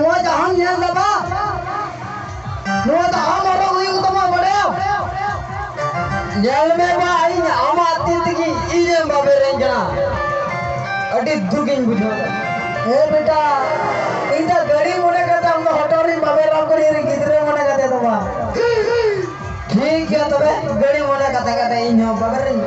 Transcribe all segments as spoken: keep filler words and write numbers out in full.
ᱱᱚᱣᱟ ᱡᱟᱦᱟᱸᱢ ᱧᱮᱞ ᱫᱟ ᱵᱟ, ᱱᱚᱣᱟ ᱫᱚ ᱟᱢ ᱦᱚᱨᱚᱜ ᱦᱩᱭᱩᱜ ᱛᱟᱢᱟ, ᱵᱟᱰᱟᱭᱟᱢ? ᱧᱮᱞ ᱢᱮ ᱵᱟ, ᱤᱧ ᱟᱢᱟᱜ ᱛᱤ ᱛᱮᱜᱮ ᱤᱧᱮᱢ ᱵᱟᱵᱮᱨᱤᱧ ᱠᱟᱱᱟ᱾ ᱟᱹᱰᱤ ᱫᱩᱠᱤᱧ ᱵᱩᱡᱷᱟᱹᱣ ᱫᱟ᱾ ᱦᱮ ᱵᱮᱴᱟ, ᱤᱧ ᱫᱚ ᱜᱟᱹᱰᱤ ᱢᱚᱱᱮ ᱠᱟᱛᱮ ᱟᱢ ᱫᱚ ᱦᱚᱴᱚᱜ ᱨᱤᱧ ᱵᱟᱵᱮᱨᱟᱢ ᱠᱟᱱᱟ, ᱤᱧ ᱨᱮᱱ ᱜᱤᱫᱽᱨᱟᱹ ᱢᱚᱱᱮ ᱠᱟᱛᱮ ᱫᱚ ᱵᱟᱝ᱾ ᱴᱷᱤᱠ ᱜᱮᱭᱟ ᱛᱚᱵᱮ, ᱜᱟᱹᱰᱤ ᱢᱚᱱᱮ ᱠᱟᱛᱮ ᱠᱟᱛᱮ ᱤᱧ ᱦᱚᱸ ᱵᱟᱵᱮᱨᱤᱧ᱾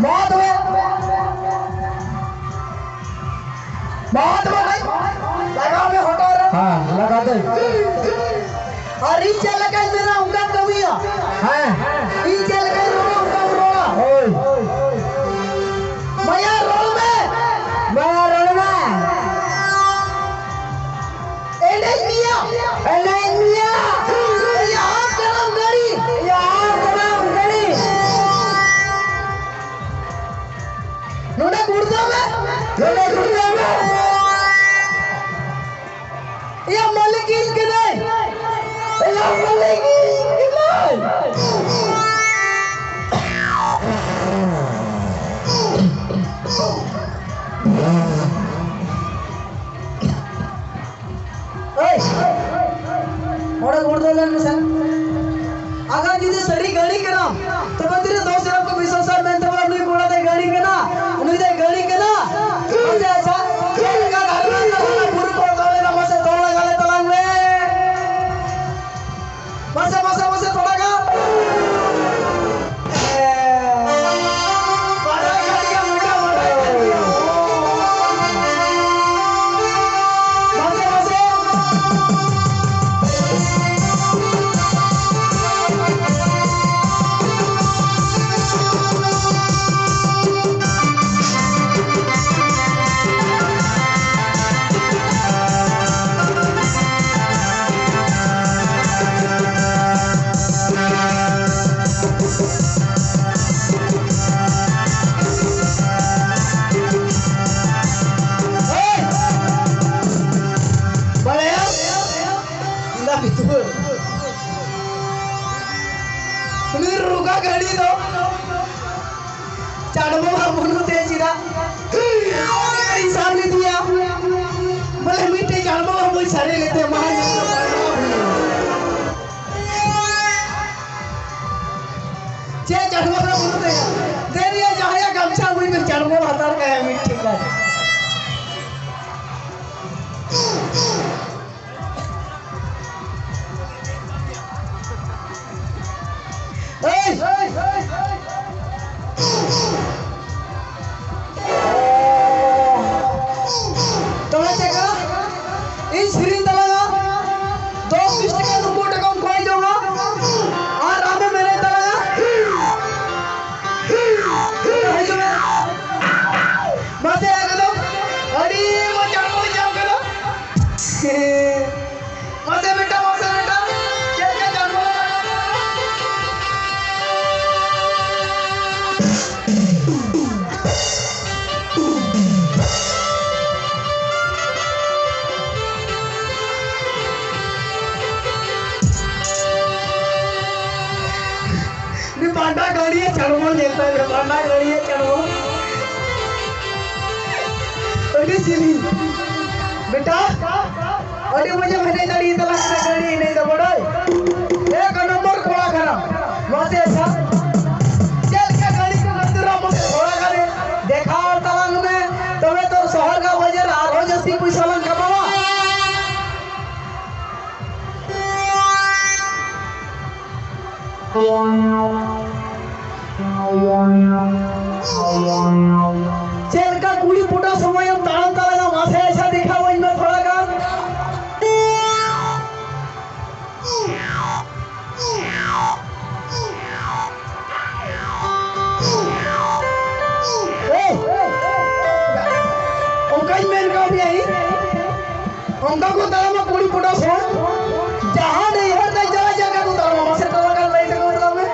ᱢᱟ ᱛᱚᱵᱮ᱾ ᱢᱟ ᱛᱚᱵᱮ ᱵᱷᱟᱭ, ᱞᱟᱜᱟᱣ ᱢᱮ ᱦᱚᱴᱚᱜ ᱨᱮ᱾ ᱦᱮᱸ, ᱞᱟᱜᱟᱣ ᱫᱟᱹᱧ᱾ ᱟᱨ ᱤᱧ ᱪᱮᱫ ᱞᱮᱠᱟᱧ ᱢᱮᱱᱟ ᱚᱱᱠᱟᱢ ᱠᱟᱹᱢᱤᱭᱟ᱾ ᱦᱮᱸ᱾ ᱤᱧ ᱪᱮᱫ ᱞᱮᱠᱟᱧ ᱨᱚᱲᱟ ᱚᱱᱠᱟᱢ ᱨᱚᱲᱟ᱾ ᱦᱳᱭ᱾ ᱢᱟᱭᱟ ᱨᱚᱲ ᱢᱮ᱾ ᱢᱟᱭᱟ ᱨᱚᱲ ᱢᱮ᱾ ᱮᱱᱮᱡ ᱢᱮᱭᱟ᱾ ᱮᱱᱮᱡ ᱢᱮᱭᱟ᱾ ᱭᱟ ᱠᱟᱱᱟᱢ ᱜᱟᱹᱲᱤ᱾ ᱭᱟ ᱠᱟᱱᱟᱢ ᱜᱟᱹᱲᱤ᱾ ᱱᱚᱰᱮ ᱜᱩᱲᱫᱟᱹᱣ ᱢᱮ᱾ ᱱᱚᱰᱮ ᱜᱩᱲᱫᱟᱹᱣ ᱢᱮ᱾ ᱭᱟ ᱢᱟᱹᱞᱤᱠ ᱤᱧ ᱠᱟᱹᱱᱟᱹᱧ᱾ ᱭᱟ ᱢᱟᱹᱞᱤᱠ ᱤᱧ ᱠᱟᱹᱱᱟᱹᱧ᱾ ᱮᱭ, ᱚᱸᱰᱮ ᱜᱩᱲᱫᱟᱹᱣ ᱞᱮᱱ ᱢᱮᱥᱮ᱾ ᱟᱜᱟᱨ ᱡᱩᱫᱤ ᱥᱟᱹᱨᱤ ᱜᱟᱹᱲᱤ ᱠᱟᱱᱟᱢ, ᱛᱚᱵᱮ ᱛᱤᱱᱟᱹᱜ ᱫᱚᱥ ᱡᱚᱱ ᱠᱚ ᱵᱤᱥᱣᱟᱥ ᱢᱮᱱᱛᱮ ᱵᱚᱞᱮ ᱱᱩᱭ ᱠᱚᱲᱟ ᱫᱚᱭ ᱜᱟᱹᱲᱤ ᱠᱟᱱᱟ, ᱱᱩᱭ ᱫᱚᱭ ᱜᱟᱹᱲᱤ ᱠᱟᱱᱟ᱾ ᱟᱪᱪᱷᱟ, ᱟᱪᱪᱷᱟ, ᱪᱮᱫ ᱞᱮᱠᱟ ᱫᱷᱟᱨᱱᱟ ᱫᱚ ᱚᱱᱟ ᱵᱩᱨᱩ ᱠᱚ ᱫᱚᱦᱚᱭᱮᱫᱟ, ᱢᱟᱥᱮ ᱫᱚᱦᱚ ᱞᱟᱜᱟ ᱞᱮ ᱛᱟᱞᱟᱝ ᱢᱮ᱾ ᱢᱟᱥᱮ, ᱢᱟᱥᱮ, ᱢᱟᱥᱮ, ᱛᱷᱚᱲᱟ ᱜᱟᱱ᱾ ᱵᱟᱲᱟᱭᱟ? ᱤᱧ ᱫᱟ ᱵᱷᱤᱛᱩᱨ᱾ ᱩᱱᱤ ᱨᱩᱜᱟ ᱜᱟᱹᱰᱤ ᱫᱚ ᱪᱟᱰᱵᱚ ᱵᱟᱹᱱᱩᱜ ᱛᱮ ᱪᱮᱫᱟᱜ? ᱤᱧ ᱥᱟᱵ ᱞᱮᱫᱮᱭᱟ᱾ ᱵᱚᱞᱮ ᱢᱤᱫᱴᱮᱡ ᱥᱟᱹᱨᱤ ᱞᱮᱛᱮ ᱢᱟᱦᱟ ᱪᱮᱫ ᱪᱟᱰᱵᱚᱞ ᱨᱮ ᱵᱩᱨᱩ ᱨᱮ ᱫᱮᱨᱤᱭᱟ ᱡᱟᱦᱟᱸᱭᱟᱜ ᱜᱟᱢᱪᱷᱟ ᱦᱩᱭ ᱢᱮ ᱪᱟᱰᱵᱚᱞ ᱦᱟᱛᱟᱲ ᱠᱟᱭᱟ ᱢᱤᱫ ᱴᱷᱮᱱ ᱜᱟᱱ᱾ ᱮᱭ! ᱛᱚᱵᱮ ᱪᱮᱫ ᱠᱟᱱᱟ? ᱤᱧ ᱥᱮᱨᱮᱧ ᱛᱟᱞᱟᱝᱟ, ᱫᱚᱥ ᱵᱤᱥ ᱴᱟᱠᱟ ᱱᱩᱠᱩ ᱴᱟᱠᱟᱢ ᱠᱚᱭ ᱡᱚᱝᱟ, ᱟᱨ ᱟᱢᱮᱢ ᱮᱱᱮᱡ ᱛᱟᱞᱟᱝᱟ᱾ ᱦᱤᱡᱩᱜ ᱢᱮ᱾ ᱢᱟᱥᱮ ᱮᱠᱫᱚᱢ ᱟᱹᱰᱤ ᱢᱚᱡᱽ ᱟᱬᱜᱚ ᱧᱟᱢ ᱠᱟᱱᱟ᱾ ᱢᱟᱥᱮ ᱵᱮᱴᱟ, ᱢᱟᱥᱮ ᱵᱮᱴᱟ, ᱪᱮᱫ ᱞᱮᱠᱟ ᱡᱟᱱᱣᱟᱨ? ᱩᱱᱤ ᱵᱟᱱᱰᱟ ᱜᱟᱹᱲᱤᱭᱟᱹ ᱪᱟᱲᱢᱚᱞ ᱧᱮᱞ ᱛᱟᱭ ᱢᱮ, ᱵᱟᱱᱰᱟ ᱜᱟᱹᱲᱤᱭᱟᱹ ᱪᱟᱲᱢᱚᱞ᱾ ᱟᱹᱰᱤ ᱡᱤᱞᱤᱧ᱾ ᱵᱮᱴᱟ, ᱟᱹᱰᱤ ᱢᱚᱡᱮᱢ ᱮᱱᱮᱡ ᱫᱟᱲᱮᱭᱟᱜ ᱛᱟᱞᱟᱝ ᱠᱟᱱᱟ ᱜᱟᱹᱲᱤ ᱮᱱᱮᱡ ᱫᱚ ᱵᱟᱰᱟᱭ᱾ ᱮᱠ ᱱᱚᱢᱵᱚᱨ ᱠᱚᱲᱟ ᱠᱟᱱᱟᱢ᱾ ᱢᱟᱥᱮ ᱥᱟ-, ᱪᱮᱫ ᱞᱮᱠᱟ ᱜᱟᱹᱲᱤ ᱠᱚ ᱜᱟᱹᱲᱤ ᱨᱮ ᱢᱟᱥᱮ ᱛᱷᱚᱲᱟ ᱜᱟᱱ ᱫᱮᱠᱷᱟᱣ ᱛᱟᱞᱟᱝ ᱢᱮ, ᱛᱚᱵᱮ ᱛᱚ ᱥᱚᱦᱚᱨ ᱜᱟ ᱵᱟᱡᱟᱨ ᱟᱨᱦᱚᱸ ᱡᱟᱹᱥᱛᱤ ᱯᱚᱭᱥᱟ ᱞᱟᱝ ᱠᱟᱢᱟᱣᱟ᱾ ᱪᱮᱫ ᱞᱮᱠᱟ ᱠᱩᱲᱤ ᱯᱚᱴᱟ ᱥᱚᱢᱚᱭ ᱮᱢ ᱛᱟᱲᱟᱢ ᱛᱟᱞᱟᱝᱟ, ᱢᱟᱥᱮ ᱟᱪᱪᱷᱟ ᱫᱮᱠᱷᱟᱣᱟᱹᱧ ᱢᱮ ᱛᱷᱚᱲᱟ ᱜᱟᱱ᱾ ᱮᱭ! ᱚᱱᱠᱟᱧ ᱢᱮᱱ ᱠᱟᱜ ᱢᱮᱭᱟ ᱤᱧ᱾ ᱚᱱᱠᱟ ᱠᱚ ᱛᱟᱲᱟᱢᱟ ᱠᱩᱲᱤ ᱯᱚᱴᱟ ᱥᱚᱢᱚᱭ᱾ ᱡᱟᱦᱟᱸ ᱰᱟᱭᱵᱷᱟᱨ ᱫᱟᱭ ᱪᱟᱞᱟᱜ ᱡᱟᱭᱜᱟ ᱠᱚ ᱛᱟᱲᱟᱢᱟ᱾ ᱢᱟᱥᱮ ᱛᱷᱚᱲᱟ ᱜᱟᱱ ᱞᱟᱹᱭ ᱛᱮᱠᱚ ᱛᱟᱲᱟᱢ ᱢᱮ᱾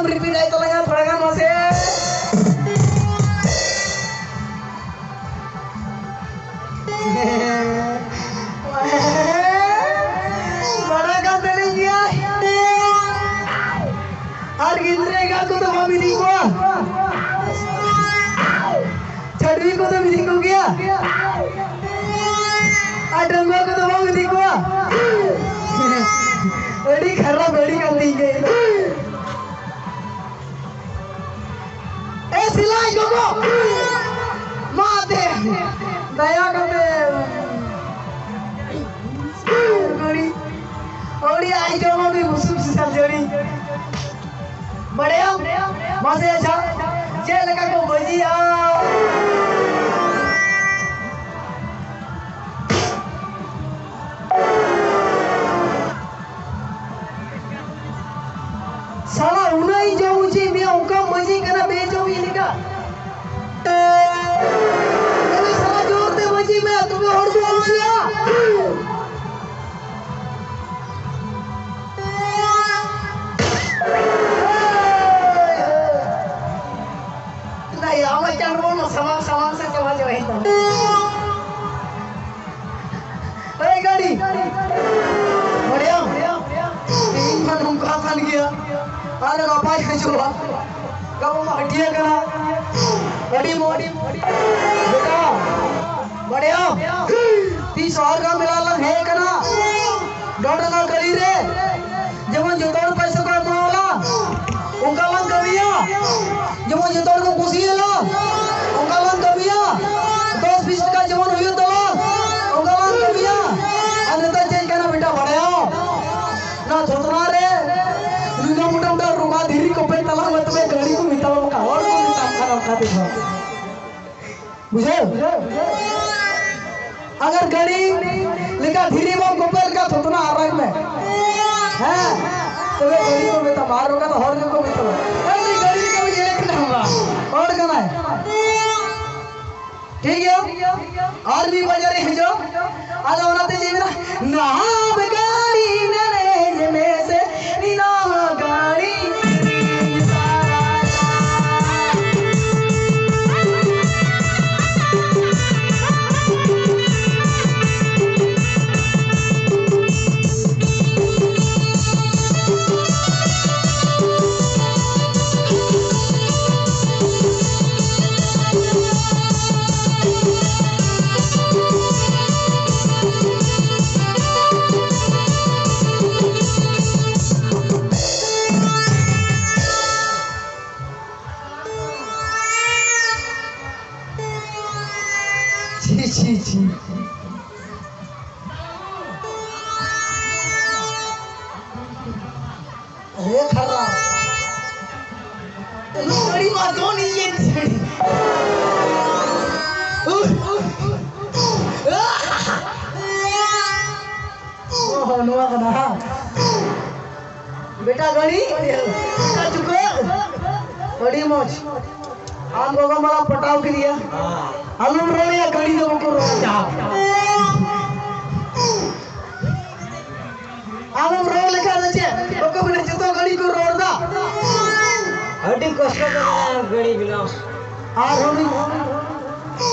ᱨᱤᱯᱤᱴ ᱟᱭ ᱛᱟᱞᱟᱝᱟ ᱛᱷᱚᱲᱟ ᱜᱟᱱ ᱢᱟᱥᱮ᱾ ᱵᱟᱲᱟ ᱠᱟᱱ ᱛᱟᱹᱞᱤᱧ ᱜᱮᱭᱟ᱾ ᱟᱨ ᱜᱤᱫᱽᱨᱟᱹ ᱮᱸᱜᱟᱛ ᱠᱚᱫᱚ ᱵᱟᱢ ᱤᱫᱤ ᱠᱚᱣᱟ? ᱪᱷᱟᱹᱰᱣᱤ ᱠᱚᱫᱚᱢ ᱤᱫᱤ ᱠᱚᱜᱮᱭᱟ? ᱟᱨ ᱰᱟᱺᱜᱩᱣᱟᱹ ᱠᱚᱫᱚ ᱵᱟᱢ ᱤᱫᱤ ᱠᱚᱣᱟ? ᱟᱹᱰᱤ ᱠᱷᱟᱨᱟᱯ ᱜᱟᱹᱰᱤ ᱠᱟᱱ ᱛᱤᱧ ᱜᱮ᱾ ᱮ ᱥᱤᱞᱟᱭ ᱜᱚᱜᱚ, ᱢᱟ ᱛᱮ, ᱫᱟᱭᱟ ᱠᱟᱛᱮ ᱜᱟᱹᱰᱤ, ᱟᱹᱰᱤ ᱟᱭ ᱡᱚᱢᱟ ᱩᱱᱤ ᱵᱩᱥᱩᱵ ᱥᱤᱥᱟᱢ ᱡᱟᱹᱲᱤ᱾ ᱵᱟᱲᱟᱭᱟᱢ? ᱢᱟᱥᱮ ᱟᱪᱪᱷᱟ, ᱪᱮᱫ ᱞᱮᱠᱟ ᱠᱚ ᱵᱟᱹᱡᱤᱭᱟ? ᱥᱟᱞᱟ ᱩᱱᱟᱹᱜ ᱤᱧ ᱡᱚᱢ ᱦᱚᱪᱚᱭᱮᱫ ᱢᱮᱭᱟ, ᱚᱱᱠᱟ ᱢᱟᱹᱡᱷᱤ ᱠᱟᱱᱟ ᱵᱮᱡᱚᱢᱤ ᱞᱮᱠᱟ᱾ ᱮᱱᱮ ᱥᱟᱞᱟ ᱡᱳᱨ ᱛᱮ ᱢᱟᱹᱡᱷᱤ ᱢᱮ, ᱛᱚᱵᱮ ᱦᱚᱲ ᱠᱚ ᱠᱩᱥᱤᱭᱟ᱾ ᱱᱟ ᱭᱟ, ᱟᱢᱟᱜ ᱪᱟᱸᱫ ᱵᱚᱱ ᱥᱟᱢᱟᱝ ᱥᱟᱢᱟᱝ ᱥᱮ ᱪᱟᱵᱟ ᱪᱟᱵᱟᱭᱮᱱ ᱛᱟᱢᱟ᱾ ᱮᱭ ᱜᱟᱹᱰᱤ, ᱵᱟᱲᱟᱭᱟᱢ, ᱛᱮᱦᱮᱧ ᱢᱟ ᱱᱚᱝᱠᱟ ᱠᱟᱱ ᱜᱮᱭᱟ, ᱟᱨ ᱜᱟᱯᱟᱭ ᱦᱤᱡᱩᱜᱼᱟ, ᱜᱟᱯᱟ ᱢᱟ ᱦᱟᱹᱴᱤᱭᱟᱹ ᱠᱟᱱᱟ, ᱟᱹᱰᱤ ᱢᱚᱡᱽ᱾ ᱵᱮᱴᱟ, ᱵᱟᱲᱟᱭᱟᱢ, ᱛᱤᱥ ᱥᱚᱦᱚᱨ ᱠᱟ ᱢᱮᱞᱟ ᱞᱟᱝ ᱦᱮᱡ ᱠᱟᱱᱟ, ᱰᱚᱸᱰᱟᱝ ᱠᱟᱹᱞᱤ ᱨᱮ, ᱡᱮᱢᱚᱱ ᱡᱚᱛᱚ ᱦᱚᱲ ᱯᱚᱭᱥᱟ ᱠᱚ ᱮᱢᱟᱣᱟᱞᱟ, ᱚᱱᱠᱟ ᱞᱟᱝ ᱠᱟᱹᱢᱤᱭᱟ᱾ ᱡᱮᱢᱚᱱ ᱡᱚᱛᱚ ᱦᱚᱲ ᱠᱚ ᱠᱩᱥᱤᱭᱟᱞᱟ, ᱚᱱᱠᱟ ᱞᱟᱝ ᱠᱟᱹᱢᱤᱭᱟ᱾ ᱫᱚᱥ ᱵᱤᱥ ᱴᱟᱠᱟ ᱡᱮᱢᱚᱱ ᱦᱩᱭᱩᱜ ᱛᱟᱢᱟ, ᱚᱱᱠᱟ ᱞᱟᱝ ᱠᱟᱹᱢᱤᱭᱟ᱾ ᱟᱨ ᱱᱮᱛᱟᱨ ᱪᱮᱫ ᱠᱟᱱᱟ ᱵᱮᱴᱟ ᱵᱟᱲᱟᱭᱟᱢ? ᱱᱚᱣᱟ ᱛᱷᱚᱛᱱᱟ ᱨᱮ ᱱᱩᱭ ᱫᱚ ᱢᱚᱴᱟ ᱢᱚᱴᱟ ᱨᱚᱜᱟ ᱫᱷᱤᱨᱤ ᱠᱚᱯᱮ ᱛᱟᱞᱟ ᱢᱟ ᱛᱚᱵᱮ ᱜᱟᱹᱰᱤ ᱠᱚ ᱢᱮᱛᱟᱣᱟᱢ ᱠᱟᱱᱟ, ᱦᱚᱲ ᱠᱚ ᱢᱮᱛᱟᱢ ᱠᱟᱱᱟ ᱚᱱᱠᱟ ᱛᱮᱫᱚ᱾ ᱵᱩᱡᱷᱟᱹᱣ? ᱟᱜᱟᱨ ᱜᱟᱹᱰᱤ ᱞᱮᱠᱟ ᱫᱷᱤᱨᱤ ᱵᱟᱢ ᱠᱚᱯᱮ ᱞᱮᱠᱟ ᱛᱷᱚᱛᱱᱟ ᱟᱨᱟᱜᱽ ᱢᱮ᱾ ᱦᱮᱸ, ᱛᱚᱵᱮ ᱜᱟᱹᱰᱤ ᱠᱚ ᱢᱮᱛᱟᱢᱟ, ᱟᱨ ᱚᱠᱟ ᱫᱚ ᱦᱚᱲ ᱜᱮᱠᱚ ᱢᱮᱛᱟᱢᱟ, "ᱮ, ᱱᱩᱭ ᱜᱟᱹᱰᱤ ᱞᱮᱠᱟ ᱵᱤᱱ ᱧᱮᱞᱮ ᱠᱟᱱᱟ ᱵᱟ?" ᱦᱚᱲ ᱠᱟᱱᱟᱭ᱾ ᱴᱷᱤᱠ ᱜᱮᱭᱟ, ᱟᱨ ᱢᱤᱫ ᱵᱟᱡᱟᱨ ᱨᱮ ᱦᱤᱡᱩᱜ, ᱟᱫᱚ ᱚᱱᱟᱛᱮ ᱪᱮᱫ ᱢᱮᱱᱟ, "ᱱᱟᱦᱟᱜ ᱜᱟᱹᱰᱤ ᱢᱮᱱᱮᱡ ᱢᱮᱥᱮ, ᱱᱤᱱᱟᱜ ᱜᱟᱹᱰᱤ" ᱮ ᱠᱷᱟᱨᱟ᱾ ᱱᱩᱭ ᱟᱹᱰᱤ ᱢᱟ ᱫᱚᱱ ᱤᱭᱟᱹ ᱪᱮᱬᱮ᱾ ᱚ, ᱱᱚᱣᱟ ᱠᱟᱱᱟ, ᱦᱟᱸ᱾ ᱵᱮᱴᱟ ᱜᱟᱹᱲᱤ, ᱵᱮᱴᱟ ᱪᱩᱠᱟᱹ᱾ ᱟᱹᱰᱤ ᱢᱚᱡᱽ᱾ ᱟᱢ ᱜᱚᱜᱚ ᱢᱟᱞᱟᱢ ᱯᱚᱴᱟᱣ ᱠᱮᱫᱮᱭᱟ᱾ ᱟᱞᱚᱢ ᱨᱚᱲᱮᱭᱟ, ᱜᱟᱹᱲᱤ ᱫᱚ ᱵᱟᱠᱚ ᱨᱚᱲᱟ ᱡᱟᱦᱟᱸ᱾ ᱟᱢᱮᱢ ᱨᱚᱲ ᱞᱮᱠᱷᱟᱱ ᱫᱚ ᱪᱮᱫ? ᱵᱟᱠᱚ ᱢᱮᱱᱟ, ᱡᱚᱛᱚ ᱜᱟᱹᱲᱤ ᱠᱚ ᱨᱚᱲ ᱫᱟ᱾ ᱟᱹᱰᱤ ᱠᱚᱥᱴᱚ ᱠᱟᱱᱟ ᱜᱟᱹᱲᱤ ᱵᱮᱱᱟᱣ᱾ ᱟᱨᱦᱚᱸ ᱢᱤᱫ